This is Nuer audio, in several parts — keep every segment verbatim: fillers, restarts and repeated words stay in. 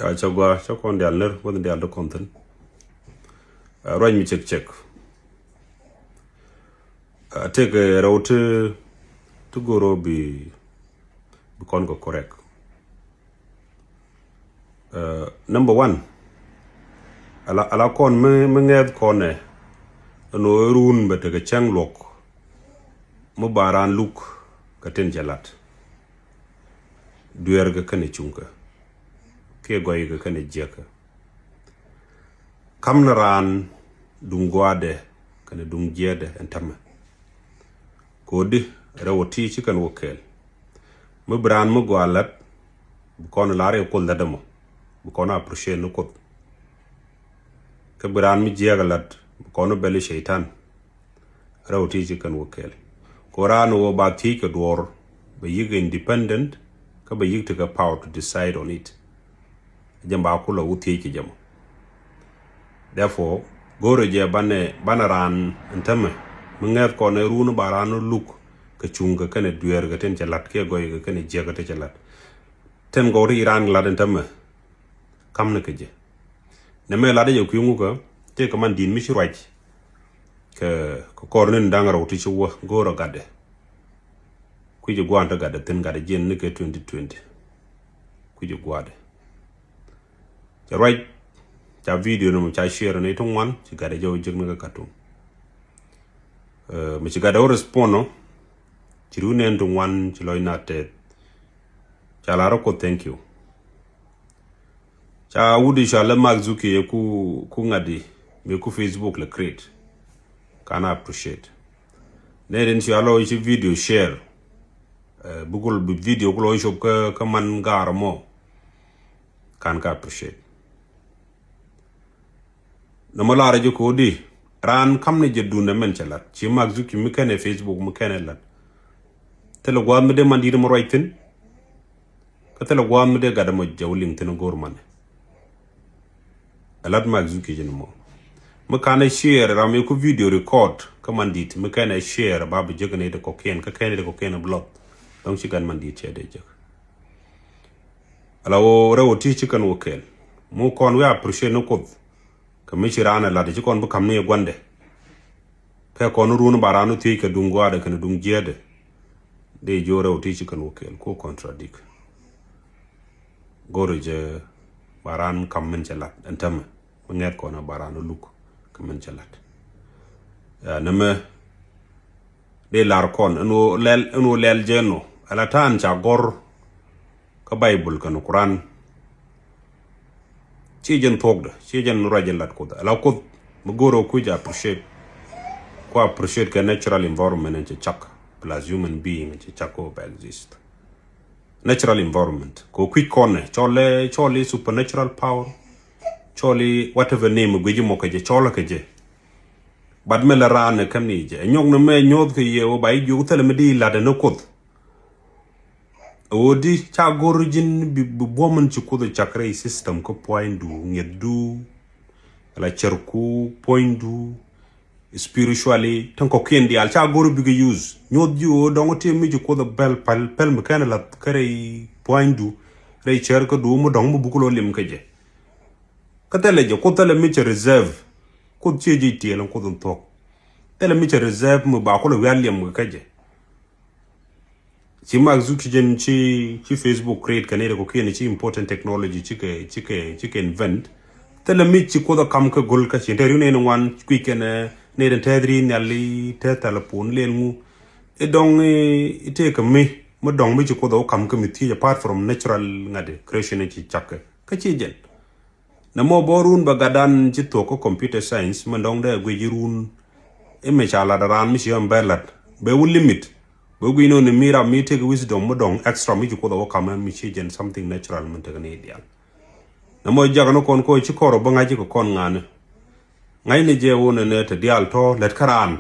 Ya, cɛ gua, cɛ kɔn dial ner, wä dial de kɔn thin. Ruac mi cek cek. Tëëkɛ rɛw ti, ti goro bi, bi kɔn kɛ correct. Number one, ala, ala kɔn mi, mi ŋɛth kɔn ɛ, ɛn ɣöö run bɛ tekɛ cäŋ luɔk, mi ba raan luk kɛ tin cɛ lat. Dueerkɛ kɛnɛ cuŋkɛ, kiɛ gɔykɛ kɛnɛ jiäkɛ. Kam ni raan duŋ gua̱a̱dɛ kɛnɛ duŋ jiɛɛdɛ ɛn tämɛ. Kodi rɛw ti ci kɛn wä kɛɛl. Mi bi raan mi gɔaa lat, bi kɔn lar i̱ Kuoth lat ɛmɔ, bi kɔn appreciate ni Kuoth. Kä bi raan mi jiɛɛk lat, bi kɔn bɛl i̱ cɛy-tan. Rɛw ti ci kɛn wä kɛɛl. Ko raan wä ba thiec kɛ duɔr, bɛ yi̱k independent, kä bɛ yi̱k tekɛ power to decide on it. Jɛ ba kulɛ wä thiec kɛ jɛ mɔ. Therefore, go̱o̱rɛ jɛ banɛ, banɛ raan ɛn tämɛ mi ŋɛth kɔn ɛ run ba raan luk kɛ cuŋ kɛ kɛnɛ dueer kɛ tin cɛ lat kiɛ gɔy kɛ kɛnɛ jiɛk kɛ tin cɛ lat. Tin gɔw ti raan lat ɛn tämɛ. Kam ni kɛ jɛ. Nɛ mɛ lat jɛ kui̱ ŋukä, tëëkɛ man di̱i̱t mi ci ruac. Kɛ, kɛ kɔr ni da̱ŋ rɛw ti ci wä go̱o̱rɛ gatdɛ. Kui̱ jɛ gua̱a̱n ti gatdɛ thin gatdɛ jiɛn ni kɛ twenty twenty. Kui̱ jɛ gua̱a̱dɛ. Cɛ ruac, ca video ni mɔ ca share ni ti ŋuan, ci gatdɛ jɛ wä jek ni kɛ Khartoum. Mi ci gatdɛ wä respond nɔ, ci ru nɛn ti ŋuan, ci lɔc na tɛth. Ca lar rɔ Kuoth thank you. Ca wut i̱ ca lɛ Mark Zuckerberg ku, ku ŋa̱t i̱ mi ku Facebook lɛ create. Kan appreciate. Nɛ den cia lɔ i̱ ci video share. Bi kul bi video ku lɔ i̱ cop kä, kä man gaar mɔ. Kan ka appreciate. Nɔmɔ lar jɛ kodi raan kam ni jɛ dundɛ mɛn cɛ lat. Ci Mark Zuckerberg mi kɛnɛ Facebook mi kɛnɛ lat. Thilɛ gua̱a̱th mi dee man di̱t mɔ ruac thi̱n. Kä thilɛ gua̱a̱th mi dee gat ɛmɔ jɛ wä liŋ thi̱n go̱o̱r manɛ. Ɛ lat Mark Zuckerberg jɛ ni mɔ. Mi kanɛ share ram iku video record kä man di̱t mi kɛnɛ share ba bi jek ni ti kɔkiɛn kä kɛn ti kɔkiɛn bi lɔth. Dɔ̱ŋ ci gat man di̱t cɛ dee jek. Ala wä rɛw ti ci kɛn wä kɛɛl. Mu kɔn wä appreciate ni Kuoth. Kɛ mi ci raan ɛ lat ci kɔn bi kam ni ɛ guandɛ. Kɛ kɔn run ba raan thiec kɛ duŋ gua̱a̱dɛ kɛn duŋ jiɛɛdɛ. Dee jiö rɛw ti ci kɛn wä kɛɛl ku contradict. Go̱rɛ jɛ ba raan kam min cɛ lat ɛn tämɛ. Mi ŋɛth kɔn ba raan luk kɛ min cɛ lat. Ya, nɛmɛ dee lar kɔn ɛn wä lɛl, ɛn wä lɛl jɛ nɔ. Ala ta̱a̱n ca gɔr kä Baibul kɛn Kuran. Ci jɛn thuɔkdɛ, ci jɛn ruac jɛ lat Kuoth. Ala Kuoth mi go̱o̱r ɔ kui̱ appreciate. Ku appreciate kɛ natural environment ɛn cɛ cak. Plus human being ɛn cɛ cak kɔ bɛ exist. Natural environment. Kɛ kui̱ kɔnɛ, cɔl ɛ, cɔl i̱ supernatural power. Cɔl i̱ whatever name guic mɔ kɛ jɛ, cɔl kɛ jɛ. Bat mɛ lɛ raan ɛ käm ni jɛ. Ɛ nyɔk ni mɛ nyuɔth kɛ yɛ wä ba i̱ jiök thilɛ mi di lat ɛ ni Kuoth. Ɛ wä di ca go̱r ji̱n bi, bi buɔ̱m in ci Kuoth ɛ cak rɛy system kä pua̱nydu, ŋiɛthdu, la cärku, puɔ̱nydu, spiritually, tin kɔ̱kiɛn diaal ca go̱r bikɛ use. Nyuɔth ji̱ ɣöö dɔ̱ŋ ti mi ci Kuoth ɛ bɛl päl, päl mi kɛn ɛ lath kä rɛy pua̱nydu, rɛy cär kä duum mi dɔ̱ŋ mi buk lɔ lim kä jɛ. Kä thilɛ jɛ, Kuoth thilɛ mi cɛ reserve. Kuoth ciɛ ji̱ tiɛɛl in Kuoth in thuɔ̱k. Thilɛ mi cɛ reserve mi ba kulɛ wi̱i̱ a liɛm kɛ kä jɛ. Ci Mark Zuckerberg ci, ci Facebook create kɛ ni rɛ kɔ̱kiɛn ci important technology ci kɛ, ci kɛ, ci kɛ invent. Thilɛ mi ci Kuoth a kam kä go̱l kä ci tɛr yu nɛn ŋuan kui̱ kɛn, eh, nɛn tɛth ri nhial i̱ tɛth telephone lɛl ŋu. I̱ dɔ̱ŋ i̱, i̱ tëëkɛ mi, mi dɔ̱ŋ mi ci Kuoth a wä kam kä mi thiec apart from natural ŋa̱t creation ci cak kɛ. Kä ci jɛn. Nɛ mɔ bɔ run bɛ gatdan ci thuɔk kä computer science mɛ dɔŋ dee guic run. Imɛ ca lat raan mi ci ɣän bɛ lat bɛ wä limit. Bɛ guic nɔ ni mi rap mi tek wisdom mi dɔŋ extra mi ci Kuoth a wä kamɛ mi ci jɛn something natural mi tek ni dial. Nɛ mɔ jak ni kɔn ko ci kɔr bä ŋa̱c kɛ kɔn ŋa̱ni. Ŋa̱c ni jɛ wun ni te dial tɔ lɛt kä raan.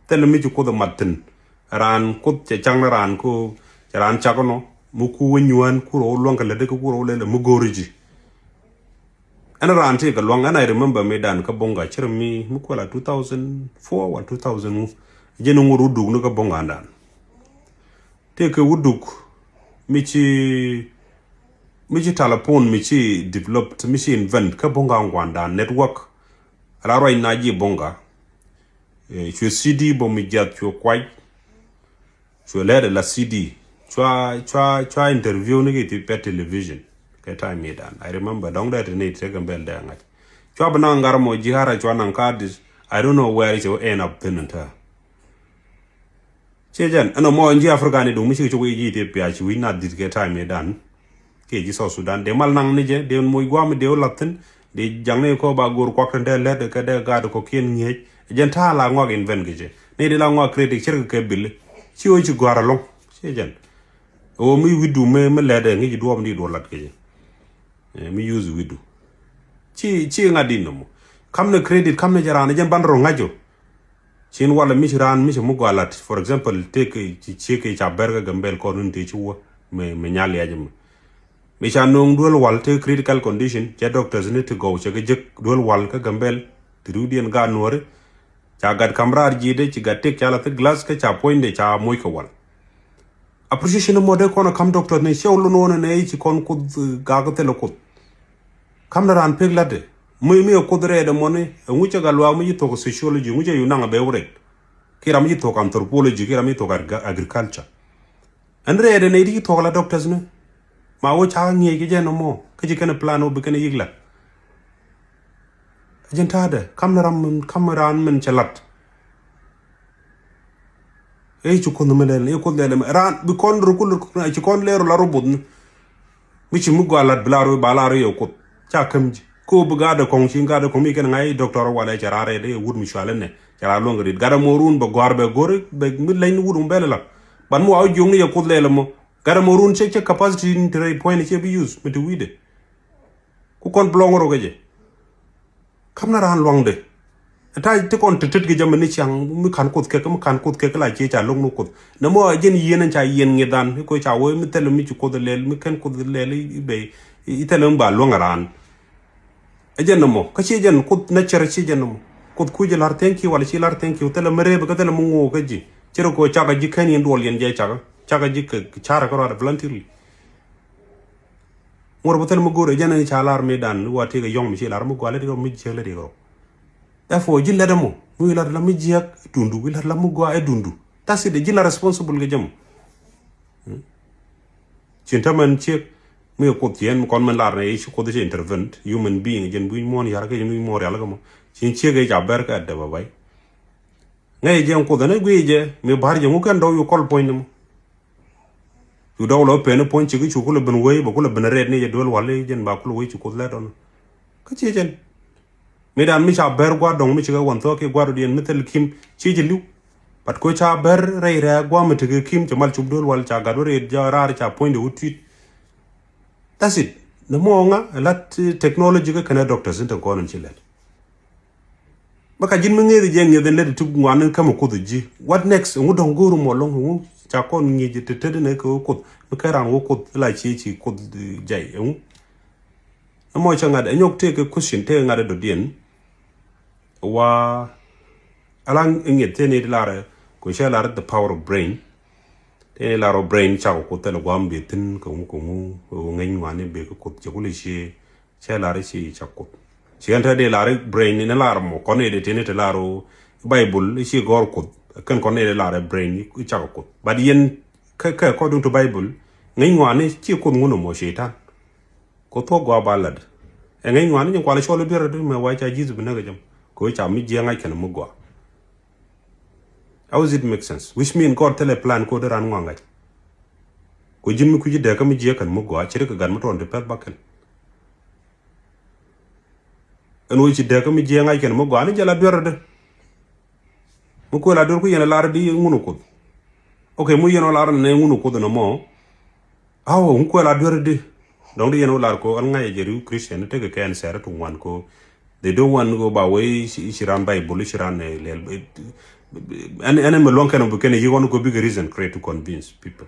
Thilɛ mi ci Kuoth a mat thin. Raan Kuoth cɛ cak ni raan ko cɛ raan cak nɔ mi ku wä nyuan ku rɔ wä luaŋ kɛ lɛ dek ku rɔ wä lɛ lɛ mi go̱o̱ri ji̱. Ɛn raan ti kɛ luaŋ ɛn I remember mi dan kä Bonga cir mi, mi kuɛla two thousand four wa two thousand ŋu. Jɛ ni ŋur wä duk ni kä Bonga dan. Ti kɛ wä duk mi ci Mi ci telephone mi ci develop, mi ci invent kä buŋa ŋuandan, network. Ala ruac na ji̱ buŋa. Eh, cuɛ C D bä mi jiath, cuɛ kuac. Cuɛ lɛt ala C D. Cua, cua, cua interview ni kɛ ti pɛ television. Kɛ time mi dan, I remember, dɔŋ dɛ ti ni ti kɛ bɛl dɛ ŋa̱c. Cua bi naŋ ŋa̱r mɔ ji̱ ara cua naŋ ka dis. I don't know where it end up thin and her. Ciɛ jɛn ɛn ɔmɔ in ji̱ Africa ni duŋ mi cikɛ cuk i̱ ji̱ Ethiopia ci wi̱c na dit kɛ time mi dan. Kiɛ ji̱ South Sudan dee mal naŋ ni jɛ, dee moc guam, dee wä lath thi̱n, dee jaŋ ni kɔ ba go̱o̱r kuak tin dee lɛt kɛ dee gaat kɔ kiɛn ŋi̱eec. Jɛn ta̱a̱ la ŋuak invent kɛ jɛ ni dee la ŋuak create cir kɛ kɛ bil. Ci wä ci gua̱a̱r alɔŋ. Ciɛ jɛn ɛ wä mi wi̱du mi, mi lɛt ɛ ŋi̱c duɔɔp ni duɔɔr lat kɛ jɛ. Eh, mi use wi̱du. Ci, ci ŋa̱t din nɔmɔ. Kam ni credit, kam ni jɛ raan jɛn ban rɔ ŋa̱c ɔ. Cin walɛ mi ci raan mi ci mi gua lat. For example, tëëkɛ ci ciek kɛ ca bɛr kä Gambel kɔn ni tëë ci wä mi, mi nyal yacä mi. Mi ca no̱o̱ŋ duel wal tëë critical condition, cɛ doctors ni ti gɔw cɛ kɛ jek duel wal kä Gambel. Ti riwdiɛn gaat nuɔri. Ca gat kam raar ji̱dɛ, ci gat tëk ca la thi glass kä ca puɔ̱nydɛ ca moc kɛ wal. Appreciation mɔ dee kɔn a kam doctor ni cɛ wä lun wä ni nɛ i̱ ci kɔn Kuoth, eh, gak thilɛ Kuoth. Kam ni raan pek latdɛ. Mi, mi ɛ Kuoth rɛɛdɛ mɔ ni, ɛŋu cɛ gat luaak mi ci thok sociology, ɛŋu cɛ yu naŋ a bɛ wä rɛɛd. Ki ram mi ci thok anthropology, ki ram mi ci thok agri-, agriculture. Ɛn rɛɛdɛ nɛ i̱ ti ci thok la doctors ni. Ma wä ca ŋiɛc kɛ jɛ nɔmɔ, kä ci kɛn plan wä bi kɛn yik lat. Jɛn ta̱a̱dɛ, kam ni ram min, kam ni raan min cɛ lat. Ɛ ci Kuoth mi lɛl, ɛ Kuoth lɛl mɛ. Raan, bi kɔn rukul, ci kɔn lɛr la robot ni. Mi ci mi gua lat bi la ro, ba la ro yɛ Kuoth. Ca käm ji̱. Ko bi gaat kɔŋ, ci gaat kɔŋ mi kɛn ŋa̱c doctor walɛ cɛ raan rɛɛdɛ, ɛ wut mi cualɛ nɛ. Cɛ raan luɔ̱ŋ kɛ rit. Gat mɔ run bɛ gɔ̱a̱r bɛ go̱r, bɛ mi lɛny ni wut mi bɛl la. Ban mi wa wä jiɔŋni yɛ Kuoth lɛl mɔ. Gat mɔ run cɛ, cɛ capacity ni ti rɛy puɔ̱ny ni cɛ bi use, mi ti wi̱dɛ. Ku kɔn blɔŋ rɔ kɛ jɛ. Kam na raan luaŋdɛ. Ɛ ta̱a̱ ti kɔn ti tet kɛ jɛ mɛ ni ciaŋ mi ka̱n Kuoth kɛk, mi ka̱n Kuoth kɛk la cie ca lo̱k ni Kuoth. Nɛ mɔ a jɛn yieen ɛn ca yieen ŋi̱than, i̱ ko̱ ca wee mi thɛlɛ mi ci Kuoth lɛl, mi kɛn Kuoth lɛl i̱ bɛ, i̱ thɛlɛ mi ba luäŋ raan. Ɛ jɛn nɛ mɔ, kä cie jɛn Kuoth nature cie jɛn nɛ mɔ. Kuoth kuc ɛ la̱r thank you, wala ci la̱r thank you, thɛlɛ mi reep, kä thɛlɛ mi ŋo̱o̱k kä ji̱. Cɛ rɛ ko̱ cakɛ ji̱ kɛn yɛn duɔl yɛn jɛ cakɛ, cakɛ ji̱ kɛ ca̱rɛ kä rɔadɛ voluntarily. Ŋuɔr bä thil mi go̱o̱r ɛ jɛn ɛn ca lar mi dan ni wa tëëk ɛ yɔŋ mi ci lar mi gua lɛ di rɔ mi jiäk lɛ di rɔ. Therefore ji̱ lɛt ɛmɔ mi wi̱i̱ lat la mi jiäk ɛ dundu, wi̱i̱ lat la mi gua ɛ dundu. That's it, ji̱ la responsible kɛ jɛ mɔ. Cin tämɛn ciek mi ɛ Kuoth ciɛn mi kɔn min lar nɛ i̱ ci Kuoth i̱ ci intervent human being jɛn buny muɔ̱ɔ̱n yar kɛ jɛ mi muɔ̱ɔ̱n rial kɛ mɔ. Cin ciek i̱ ca bɛr kɛ at dɛ bä bay. Ŋäc jɛ Kuoth ɛn i̱ guiy jɛ mi ba̱r jɛ ŋu kɛn dɔw yu kɔl puɔ̱ny ni mɔ. Cu dɔk lɔ pen puɔ̱ny cik cu kulɛ ben wei, bɛ kulɛ ben rɛɛt ni jɛ duel wal i̱ jɛn ba kulɛ wei ci Kuoth lɛ dɔn. Kä cie jɛn. Mi dan mi ca bɛr gua̱a̱r dɔŋ mi cikɛ wan thuɔ̱k ki gua̱a̱r diɛn mi thil kim cie jɛ li̱w. But ko ca bɛr rɛy rɛɛ gua̱a̱r mi tekɛ kim cɛ mal cup duel wal ca gat wä rɛɛt ja raar ca puɔ̱ny de wä tui̱t. That's it. Nɛ mɔ ŋa lat technology kä kɛnɛ doctors in te gɔn in ci lɛl. Bä ka ji̱n mi ŋi̱eth jɛ ŋi̱eth in lät ti ŋuan in kämɛ Kuoth ji̱. What next? Ŋu dɔ̱ŋ go̱o̱r mɔ lɔ̱ŋ ŋu ca kɔn ŋi̱eth ti tet in ɛ kɛ wä Kuoth mi kɛ ran wä Kuoth la ci ci Kuoth jay ŋu. Ɛmɔ cɛ ŋa̱t ɛ nyɔk tëë kɛ question tëë ŋa̱t ɛ dɔ̱diɛn. Wa ala ŋi̱eth tëë ni di larɛ ko cɛ larɛ the power of brain. Tëë ni larɛ brain cakɔ Kuoth thilɛ guam bi thi̱n kɛ ŋu kɛ ŋu ŋäc ŋuan in bi kɛ Kuoth cɛ kulɛ ci. Cɛ lar i̱ ci cak Kuoth. Ci ɛn te di lar i̱ brain ni lar mɔ kɔn i̱ di tini ti lar i̱ Bible i̱ ci gɔr Kuoth. Kɛn kɔn i̱ di lar i̱ brain i̱ cak Kuoth. But yɛn kɛ, kɛ according to Bible, ŋäc ŋuani ci Kuoth ŋun mɔ Cɛytan. Kuoth thuɔk gua ba lad. Ɛ ŋäc ŋuani nyin kual i̱ cɔl i̱ duer i̱ mɛ wa ca Jesus bi näk i̱ jam. Kɛ wee ca mi jiɛŋ ŋa̱c kɛn mi gua. How does it make sense? Which mean God thilɛ plan ko dee ran ŋuan ŋa̱c. Ko ji̱n mi kui̱ci dɛɛkä mi jiɛk kɛn mi gɔaa ci ri kɛ gat mi tɔɔn ti pɛth bakɛn. Ɛn wee ci dɛɛkä mi jiɛk ŋa̱c kɛn mi gɔaa ni jɛ la duer adä. Mi kuɛ la duer ku yɛn lar di ŋun Kuoth. Ok, mi yɛn lar ni ŋun Kuoth nɔmɔ. Aw, ŋu kuɛ la duer di. Dɔŋ di yɛn wä lar ko ɛn ŋa̱c jɛ riw Christian tekɛ kɛn sɛr tu ŋuan ko. They don't want go ba wee ci ran Bible ci ran lɛl. Ɛn, ɛn mi luɔŋ kɛn bi kɛn yi ɣɔn ko big reason create to convince people.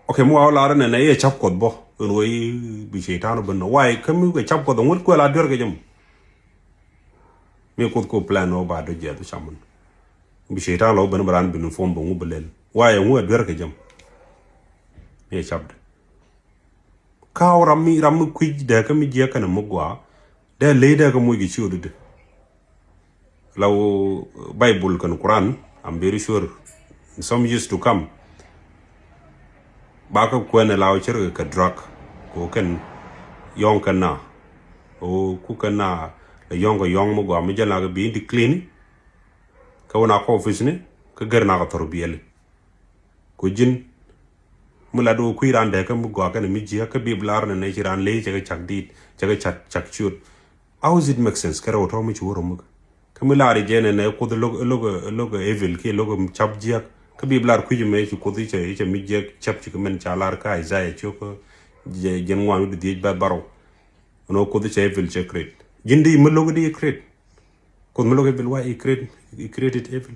Ok, mi wa wä lar nɛ nɛ yɛ cap Kuɔth bɔ. Ɛn wee bi Cɛytan ben nɔ. Why? Kä mi kɛ cap Kuɔth ŋut kuɛ la duer kɛ jɛ mɔ. Mi Kuoth ko plan wä ba dɔ jɛ du camun. Bi Cɛytan lɔ ben ba ran bin form bɔ ŋu bi lɛl. Why? Ŋu ɛ duer kɛ jɛ mɔ. Mi ɛ cap de. Ka̱a̱k ram mi, ram mi kui̱c dee kä mi jiäk kɛnɛ mi gɔaa. Dee ley dee kä moc kɛ ciötdi. La wä Bible kɛn Quran, I'm very sure in some years to come, ba kä kuɛn la wä cir kɛ drug, ko kɛn yɔŋ kɛn na, o ku kɛn na, la yɔŋ kɛ yɔŋ mi gɔaa mi jɛl na kɛ bi indi clean. Kä wä na kɔ office ni kä gɛr na kɛ thor biɛli. Ko ji̱n mi la do kui̱ ran dee kä mi gɔaa kɛn mi jiäk kä bi blar ni nɛ ci ran ley cɛ kɛ cak dit, cɛ kɛ cak, cak ciöt. How is it make sense? Kɛ rɛw tɔ̱ mi ci wä rɔ mi kɛ. Kä mi laari jɛ nɛ nɛ Kuoth lo̱k, lo̱k, lo̱k evil kiɛ lo̱k cap jiäk. Kä bi blar kui̱c mɛ ci Kuoth i̱ cɛ, i̱ cɛ mi jiäk cap ci kɛ mɛn ca lar kä Isaiah ciök jɛ, jɛn ŋuan wi̱cdɛ dhiec bɛ barɔw. Ɛn ɣöö Kuoth i̱ cɛ evil cɛ create. Ji̱n di mi lo̱k di create. Kuoth mi lo̱k evil, why he create, he created evil?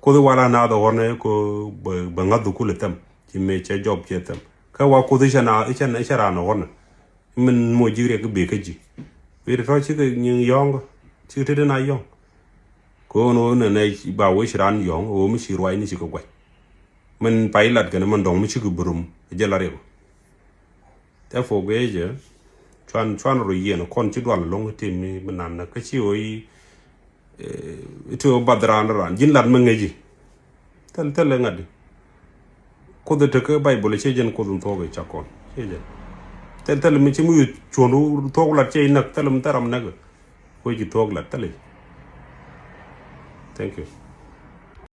Kuoth i̱ wala naath ɛ ɣɔrnɛ ko bɛ, bɛ ŋa̱th dhukul ɛ thɛm. Ci mëë cɛ jɔb cɛ thɛm. Kä wa Kuoth i̱ cɛ na, i̱ cɛ, i̱ cɛ raan ɛ ɣɔrnɛ. Min mo ji̱ riɛk i̱ bee kä ji̱. Bee ri tɔ̱ cikɛ nyiŋ yɔ̱ɔ̱ŋ. Cikɛ tetdɛ na yɔ̱ŋ. Ko ɣän ɣän nɛ ba wec raan yɔ̱ŋ ɣöö mi ci ruacni cikɛ gua̱c. Min pay lat kɛn min dɔ̱ŋ mi cikɛ bi rum jɛ la riɛk. Therefore gɛ jɛ cuan, cuan rɔ yiɛn kɔn ci dual loŋ ti mi, mi nan na kä ci ɣöö i̱, eh, ti ɣöö bath raan raan ji̱n lat mi ŋäci. Thil, thil ŋa̱t di. Kuoth tekä Bible ciɛ jɛn Kuoth in thuɔ̱k i̱ cak kɔn. Ciɛ jɛn. Thil, thil mi ci mi cuɔ̱n thuɔ̱k lat ciɛ i̱ näk, thil mi thil ram näk. Kuec ci thuɔ̱k lat, thil i̱. Thank you.